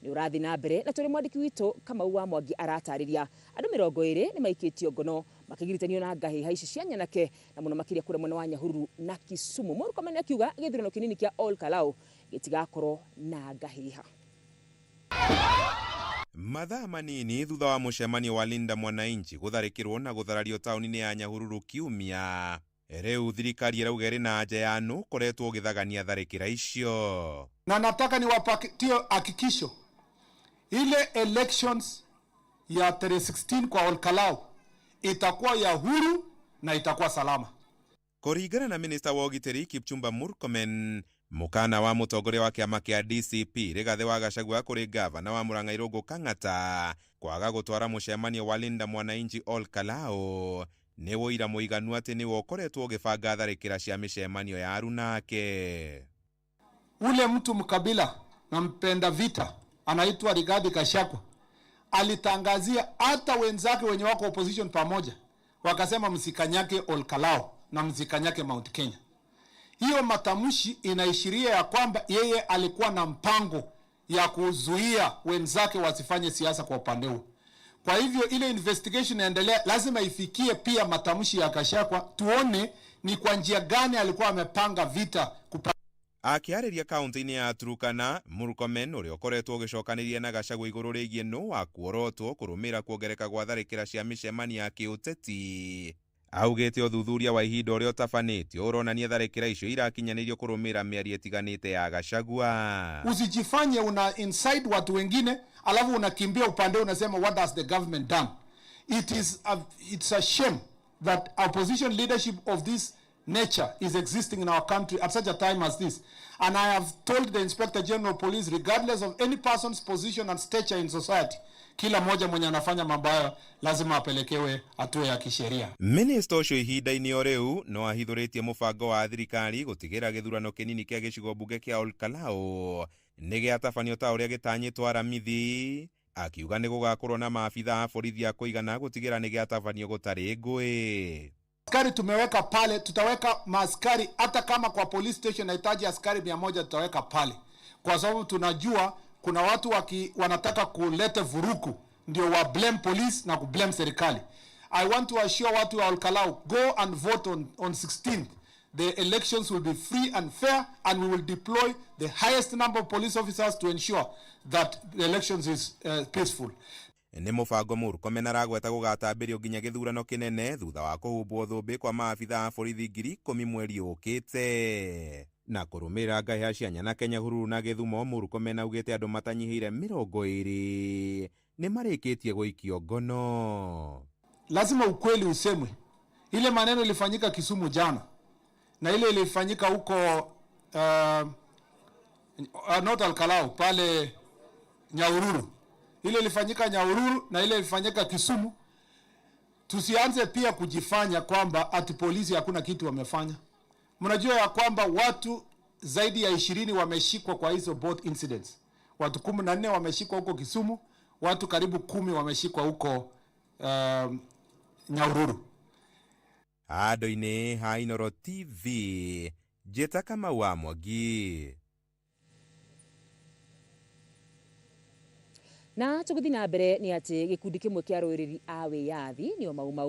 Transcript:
Nĩ ũrathiĩ na mbere na tũrĩ mwandĩki witũ Kamau wa Mwangi aratarĩria andũ 20 nĩ maikĩtio ngono makĩgiritanio na ngahĩha ici cia nyanake na mũno makĩria kũrĩa mwena wa Nyahururu na Kisumu. Murkomen akiuga gĩthurano kĩnini kĩa Ol Kalou gĩtigakorwo na ngahĩha. Mathaa manini thutha wa mũcemanio wa Linda Mwananchi gũtharĩkĩrwo na gũtharario taũni-inĩ ya Nyahururu kiumia, rĩu thirikari ĩrauga ĩrĩ na anja ya nũ ũkoretwo ũgĩthagania tharĩkĩra icio. Na nataka niwapatie hakikisho ile elections ya tarehe 16 kwa Ol Kalou itakuwa ya huru na itakuwa salama. Kũringana na minista wa ũgitĩri Kipchumba Murkomen, mũkana wa mũtongoria wa kĩama kĩa DCP Rigathĩ wa Gachagua kũrĩ gavana wa Murang'a Irũngũ Kang'ata kwaga gũtwara mũcemanio wa Linda Mwananchi Ol Kalou nĩ ũira mũiganu atĩ nĩwe ũkoretwo ũgĩbanga tharĩkĩra cia mĩcemanio ya arunake. Ule mtu mkabila na mpenda vita anaitwa Rigathi Gachagua alitangazia hata wenzake wenye wako opposition pamoja, wakasema msikanyake Ol Kalou na msikanyake Mount Kenya. Hiyo matamshi inaishiria ya kwamba yeye alikuwa na mpango ya kuzuia wenzake wasifanye siasa kwa upande huo. Kwa hivyo ile investigation inaendelea, lazima ifikie pia matamshi ya Gachagua, tuone ni kwa njia gani alikuwa amepanga vita Akĩarĩria kaunti-inĩ ya Turkana, Murkomen ũrĩa ũkoretwo ũgĩcokanĩria na Gachagua igũrũ rĩgiĩ nũ wa kuorotwo kũrũmĩrĩra kuongereka gwa tharĩkĩra cia mĩcemanio ya kĩũteti, augĩte ũthuthuria wa ihinda ũrĩa ũtabanĩtio ũronania tharĩkĩra icio irakinyanĩrio kũrũmĩrĩra mĩario ĩtiganĩte ya Gachagua. Usijifanye una incite watu wengine alafu unakimbia upande unasema what has the government done. It's a shame that opposition leadership of this nature is existing in our country at such a time as this. And I have told the Inspector General of Police, regardless of any person's position and stature in society, kila mmoja mwenye anafanya mambo hayo lazima apelekewe hatua ya kisheria. Minista ũcio ihinda-inĩ o rĩu no ahithũrĩtie mũbango wa thirikari gũtigĩra gĩthurano kĩnini kĩa gĩcigo mbunge kĩa Ol Kalou nĩ gĩatabanio ta ũrĩa gĩtanyĩtwo Aramithi, akiuga nĩ gũgakorwo na maabitha a borithi a kũigana gũtigĩra nĩ gĩatabanio gũtarĩ ngũĩ. Askari tumeweka pale, tutaweka maaskari hata kama kwa police station nahitaji askari 100 tutaweka pale, kwa sababu tunajua kuna watu wanataka kuleta vurugu ndio wa blame police na ku blame serikali. I want to assure watu wa Ol Kalou, go and vote on 16th. The elections will be free and fair, and we will deploy the highest number of police officers to ensure that the elections is peaceful. Nĩ mũbango Murkomen aragweta gũgatambĩrio nginya gĩthurano kĩnene thutha wa kũhumbwo thũmbĩ kwa maabitha a borithi 10,000 mweri ũkĩte. Na kũrũmĩrĩra ngahĩha cia nyanake Nyahururu na Gĩthumo, Murkomen augĩte andũ matanyihĩire 20 nĩ marĩkĩtie gũikio ngono. Lazima ukweli usemwe. Ile maneno ilifanyika Kisumu jana na ile ilifanyika huko not Ol Kalou pale Nyahururu. Ile ilifanyika Nyahururu na ile ilifanyika Kisumu. Tusianze pia kujifanya kwamba ati polisi hakuna kitu wamefanya. Mnajua ya kwamba watu zaidi ya 20 wameshikwa kwa hizo both incidents. Watu 14 wameshikwa huko Kisumu, watu karibu 10 wameshikwa huko Nyahururu. Handũ-inĩ ha Inooro TV, njĩta Kamau wa Mwangi. Na tũgĩthiĩ na mbere nĩ atĩ gĩkundi kĩmwe kĩa arũĩrĩri a wĩyathi nĩo Mau Mau.